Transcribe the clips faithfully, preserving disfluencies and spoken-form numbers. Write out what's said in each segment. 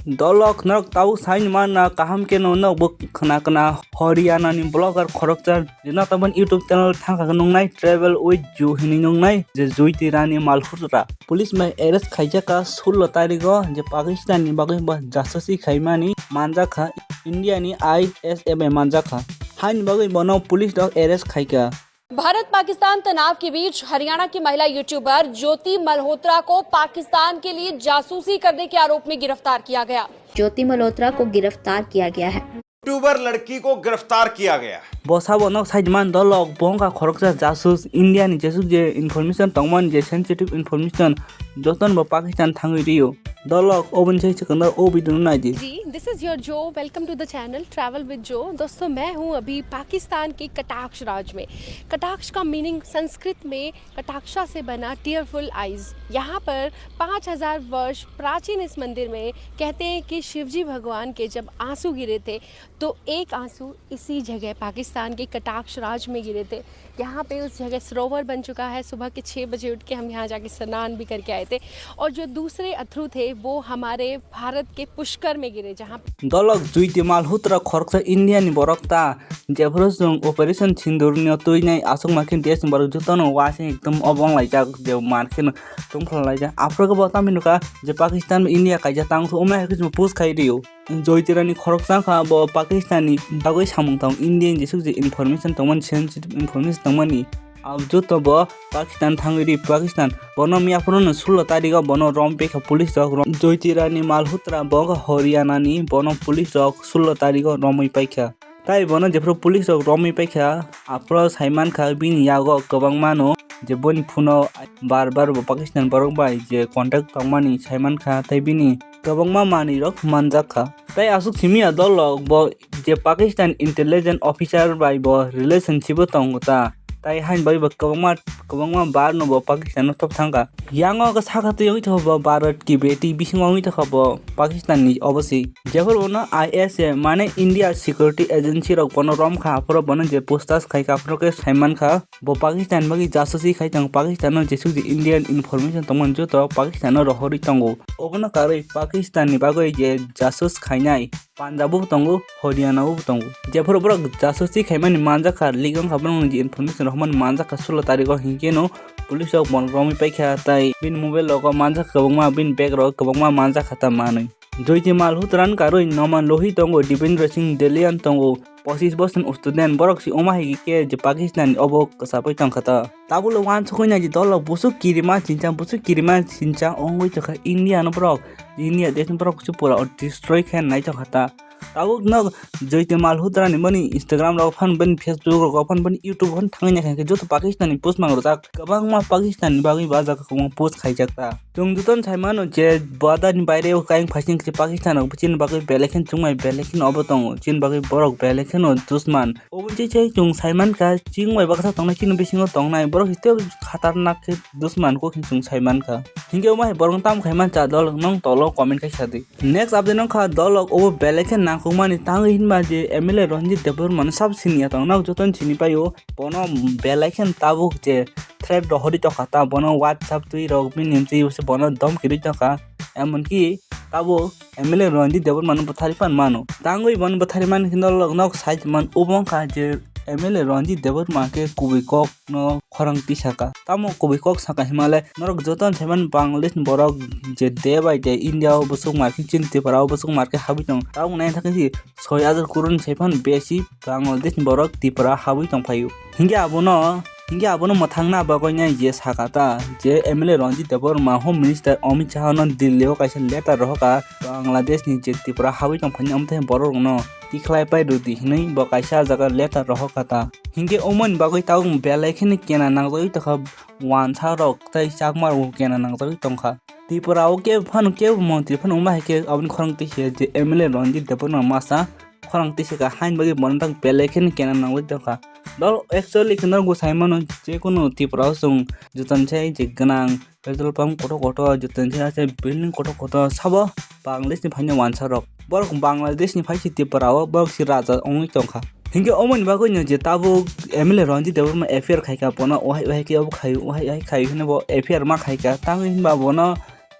Dolok norok tabuk saini manna kaham khe no norok bo khna khna Haryana ni blogger khoroksa je no tabuk YouTube channel thangkha nungnai Travel with Ju hinwi nungnai je Jyotirani Malhotra. Police bai arrest khaijak kha sullo tarigo je Pakistan ni bagwi bo jasusi khaimani manjak kha India ni I S F bai manjak kha. Haini bagwi bono police rok arrest khaikha. Bharat पाकिस्तान तनाव के बीच हरियाणा की महिला यूट्यूबर ज्योति मल्होत्रा को पाकिस्तान के लिए जासूसी करने के आरोप में गिरफ्तार किया गया। ज्योति मल्होत्रा को गिरफ्तार किया गया है। यूट्यूबर लड़की को गिरफ्तार किया गया। Bo sabo nok side man dolok bo wngkha khoroksa jasus India ni jesuk je information tongmani je sensitive information jotono bo Pakistan thangwi rio. Dolok oboni sai chwkangno o video no naidi. Ji, this is your जो। Welcome to the channel Travel with जो। दोस्तों, मैं हूँ अभी पाकिस्तान के कटाक्ष राज में। कटाक्ष का मीनिंग संस्कृत में कटाक्षा से बना टीयरफुल आइज। यहाँ पर पाँच हज़ार वर्ष प्राचीन इस मंदिर में कहते हैं कि शिवजी भगवान के जब आंसू गिरे थे तो एक आंसू इसी जगह पाकिस्तान के कटाक्ष राज में गिरे थे। यहाँ पे उस जगह सरोवर बन चुका है। सुबह के छः बजे उठ के हम यहाँ जाके स्नान भी करके आए थे। और जो दूसरे अथरू थे वो हमारे भारत के पुष्कर में गिरे, जहाँ पे Dolok Jyoiti Malhotra khoroksa India ni borok ta jephuru chwng operation sindur no twinai aswk ma khe desh ni borok jotono waising ekdom obo wng laijak je mar kheno tongphla laijak aphuru khe bo tamni nukha je Pakistan bai India kaijak tang so omo hai khe chwng post khai rio. Jyotirani khoroksa wngkha bo Pakistan ni bagwi samung tang India ni jesuk je information tongmani sensitive information tongmani. Abo joto bo Pakistan thangwi ri Pakistan bono miyaphuru no sullo tarigo bono rom pekha police rok rom Jyotirani Malhotra bo wngkha Haryana ni bono police rok sullo tarigo romwi paikha. Tai bono jephuru police rok romwi paikha aphuru saimankha bini yago kwbangma no je boni phuno bar bar bo Pakistan borok bai je contact tongmani saimankha tai bini kwbangma manwi rok manjak kha. Tai aswk simi ya dolok bo je Pakistan intelligence officer bai bo relationship o tongo ta. Tai hain bai bo kwbangma kwbangma bar no bo Pakistan no top thangkha. Yango khe sakha twi wngwi thokha bo Bharat ki beti bisingo wngwi thokha bo Pakistan ni obo si. Jephuru bono I S A mane India security agency rok bono rom kha aphuru bono je pustash khai kha aphuru khe saimankha. Bo Pakistan bagwi jasusi khai tongo, Pakistan no jesuk je Indian information tongmani joto Pakistan no rohorwi tongo. Obono karwi Pakistan ni bagwi je jasus khainai Punjab bo tongo, Haryana bo tongo. Jephuru borok jasusi khaimani manjak kha, leak wngkha borok ni information rohormani manjak kha sullo tarigo hinkhe no police rok bono romwi paikha tai bini mobile rogo manjak kwbangma bini bag rogo kwbangma manjak kha ta manwi. Jyoiti Malhotra ni karwi Noman Lohi tongo, Devendra Singh Delian tongo, pochis bosor ni student, borok si wngma hai khe je Pakistan ni obo kwchapwi tongkha ta. Tabukle uansukwi nai je dolok busuk kirima chincha, busuk kirima chincha wngwi tongkha India no borok, India desh ni borok se pura destroy khe nai tongkha ta. Tabuk no Jyoiti Malhotra ni boni Instagram rok phan boni Facebook rok phan boni YouTube phan thangwi nai khe joto Pakistan ni post mang rwjak, kwbangma Pakistan ni bagwi bajak kwbangma post khaijak ta. Chwng jotono sai mano je border ni baire o kaiyang phaising khe Pakistan rok chini bagwi belai kheno chwngmai belai kheno obo tongo, chini bagwi borok belai kheno dusman. Obo je chai chwng sai mankha chwngmai baksa tongnai chini bisingo tongnai borok tei khatarnak khe dusman kok hinwi chwng sai mankha. Hinkhe omo hai borok tamo khai mancha dol nwng tolo comment khai sadi. Next update wngkha dolok obo belai khe nangkukmani tangwi hinba je M L A Ranjit Debbarma no sab siniya tong nok jotono sini paio bono belai kheno tabuk je threat rohorwi tongkha ta bono WhatsApp twi rok bini twi se bono domki rwi tongkha emonki tabuk M L A Ranjit Debbarma no bwtharwi phan mano tangwi bono bwtharwi mani hino nok side man obo wngkha je M L A Ranjit Debbarma khe kubui kok no khorang tisaka tamo kubui kok saka himale norok jotono saiman Bangladesh ni borok je day by day India o bwswk markhe chini Tripura o bwswk markhe habwi tong tabuk nai thangsi soi hajar kurun sai phano besi Bangladesh ni borok Tripura habwi tong phaio. Hinkhe abono hinkhe abono mwthangna bagwi nai je saka ta je M L A Ranjit Debbarma Home Minister Amit Shah no Delhi o kaisa letter rohorkha Bangladesh ni je Tripura habwi tong phaini amthe borok rokno tikhlai pai rwdi hinwi bo kaisa jaga letter rohorkha ta. Hinkhe omoni bagwi tabuk belai kheno kena nangjagwi tongkha wansa rok tei chakma rok kena nangjagwi tongkha. Tripura o kebo phano kebo montri phano wngma hai khe aboni khorang twi se je M L A Ranjit Debbarma masa khorang twi se kha haini bagwi bono tak belai kheno kena nangwi tongkha. Dol actually kheno bo sai mano je kono Tripura o chwng jotono sai je gwnang petrol pump kotor kotor jotono sai building kotor kotor sabo Bangladesh ni phaini wansa rok. Borok Bangladesh ni phai se Tripura o borok se raja wngwi tongkha. Hinkhe omoni bagwi no je tabuk M L A Ranjit Debbarma F I R khaikha bono ohai ohai khe obo khaio ohai ohai khaio hinwi bo F I R ma khaikha tangwi hinba bono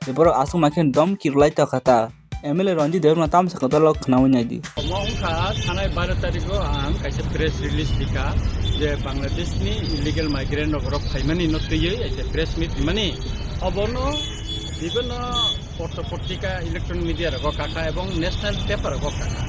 je borok aswk ma khe dom kirulai tongkha ta. M L A Ranjit Debbarma tamo sakha dolo khnaui naidi. Omo wngkha thanai baro tarigo ang kaisa press release rikha je Bangladeshni illegal migrant rok oro phaimani no twiwi kaisa press meet rimani. Obono bibhinno potro potrika, electronic media rogo kakha ebong national paper rogo kakha.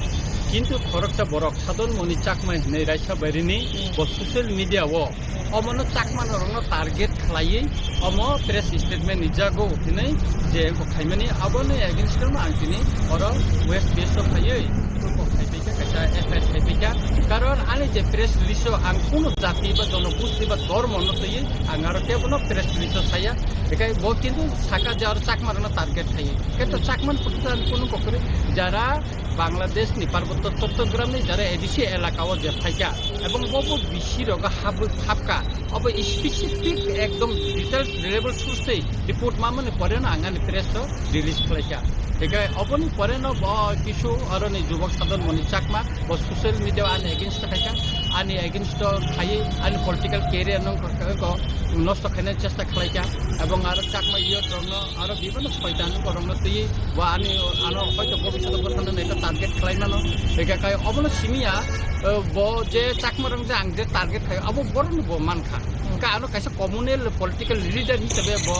Kintu khoroksa borok Sadon Moni Chakma hinwi raisa bairini bo social media o omono Chakma norokno target khlaiwi omo press statement ni jago hinwi je wngkha khaimani aboni against o ang tini oro West B S o phaiwi wngkha khaipaikha kaisa F I R khaipaikha. Karon ani je press release o ang kunu jati ba jonogosti ba dhormo no twiwi ang aro kebono press release o saya. Ekai bo kintu saka je aro Chakma rokno target khai. Kintu Chakma ni phutu ang kunu kokori jara Bangladesh ni Parbotto Chottogramni jara A D C elaka o je phaikha ebong bo bo bisi rogo hap-, hapka. Obo specific ekdom details reliable source tei report mamani pore no ang ani press o release khlaikha. Ekai oboni pore no bo kisu aroni jubok Sadon Moni Chakma bo social media o ani against o khaikha, ani against o khaiwi ani political career no ko, ko, nosto khaina chesta khlaikha, ebong aro Chakma youth rokno aro bibhinno soitan borokno twiwi bo ani ano hoito bobishoto bwthangna naikha target khlaimano, hwnkhe khai obono simiya, eh, bo je Chakma rok je ang je target khaio abo borokno bo mankha, hwnkhe ano kaisa communal political leader hisabe bo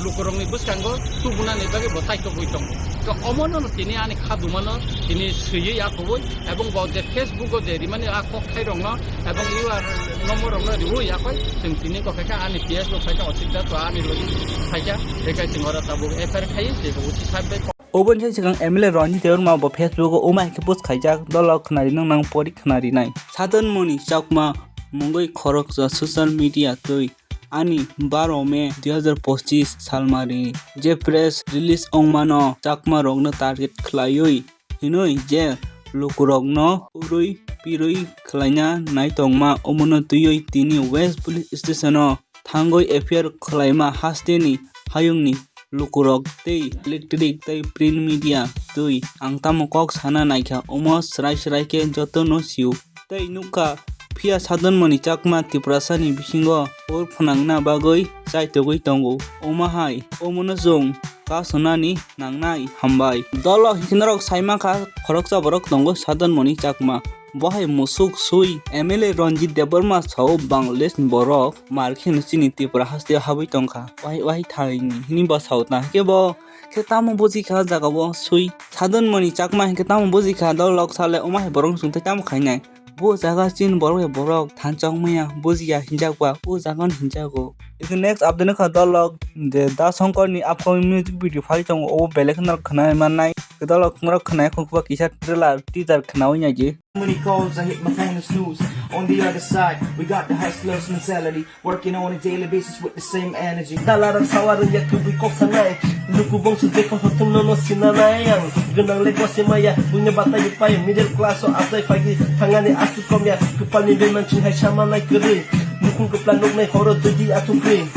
lukurokni bwskango tubunani bagwi bo taitogwi tongo. To omono tini ani kha dumano tini swiwi ya kubui, ebong bo je Facebook o je rimani a kok khairokno ebong U R number rokno riwi ya koi, chwng tini kok khaikha ani P S bo khaikha ochikda to ani logi khaikha, bekai chwng oro tabuk F I R khai je bo uchi sab bai. Oboni sai swkang M L A Ranjit Debbarma bo Facebook o uma hai khe post khaijak, dolo khwnari nang nang pori khwnari nai. Sadon Moni Chakma mungwi khoroksa social media twi ani baro May dui hazar pochis salmari je press release ongmano Chakma rokno target khlaiwi hinwi je lukurokno urwi pirwi khlaina naitongma omono twiwi tini West Police Station o thangwi F I R khlaima hasteni hayungni lukurok tei electric tei print media twi ang tamo kok sana naikha omo srai srai khe jotono sio. Tei nukha, phiya Sadon Moni Chakma Tiprasani bisingo por phwnangna bagwi chaitogwi tongo. Omo hai, omono chwng kasonani nangnai hambai. Dolo hinkhe norok saimankha, khoroksa borok tongo Sadon Moni Chakma. Bo hai musuk sui M L A Ranjit Debbarma sao Bangladesh ni borok mar khe chini Tripura haste habwi tongkha. Wahai, wahai thaini hini bo sao ta. Hwnkhe bo khe tamo bujikha jaga bo sui. Sadon Moni Chakma hinkhe tamo bujikha, dolo lok sale omo hai borok chwng tei tamo khainai. Bo jaga chini borok bai borok thansa wngmaya bujiya hinjakba o jaga no hinjago. Iko next update no kha dolok je Da Shankar ni upcoming music video phai tongo, obo belai kheno khwnai mannai. Dolok khwnai khwnai khokba kisa trailer teaser khwnaui naidi. Many calls, I hit my phone and snooze. On the other side, we got the hustler's mentality. Working on a daily basis with the same energy. Dalarok sawarung ya kubui kok sanai. Luku bongso beko hotung no no sinanai ang. Gwnang le gose maya, bunya batai pai. Middle class o asai pagi. Thangani asu kom ya. Kupal ni beman ching hai sama nai kiri. Nukung kupla nuk nai horo dui di atuk ri.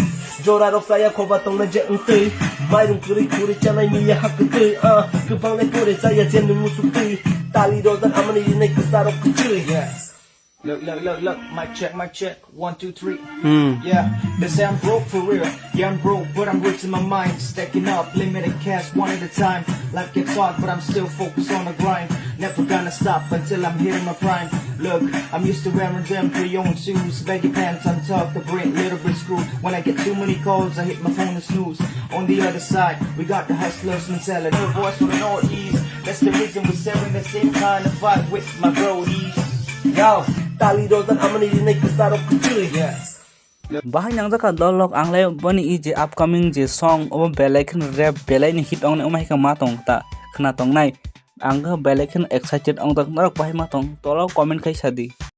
Jora rok saya khoba tong na je ntui. Mairung kiri kiri chanai miya hak tui. Ah, kupang nai kore saya je nung musuk tui. Tali do dan amani nai kusarok kutui. Yes. Look, look, look, look. Mic check, mic check. One, two, three. Hmm. Yeah, they say I'm broke for real. Yeah, I'm broke, but I'm rich in my mind. Stacking up, limited cash, one at a time. Life gets hard, but I'm still focused on the grind. Never gonna stop until I'm hitting my prime. Look, I'm used to wearing them pre-owned shoes, baggy pants, untucked, the print, little bit screwed. When I get too many calls, I hit my phone and snooze. On the other side, we got the hustler's mentality. Voice from the northeast. That's the reason we're sharing the same kind of vibe with my broadies. Yo, tali do dan amani rinai kusarok kuchuri. Yes. Bahai nangjakha dolok, ang le boni i je upcoming je song obo belai kheno rap belai ni hit ong nai, omo hai khe ma tong ta khna tongnai. Ang khe belai kheno excited ong tak, norok bahai ma tong tolo comment khai sadi.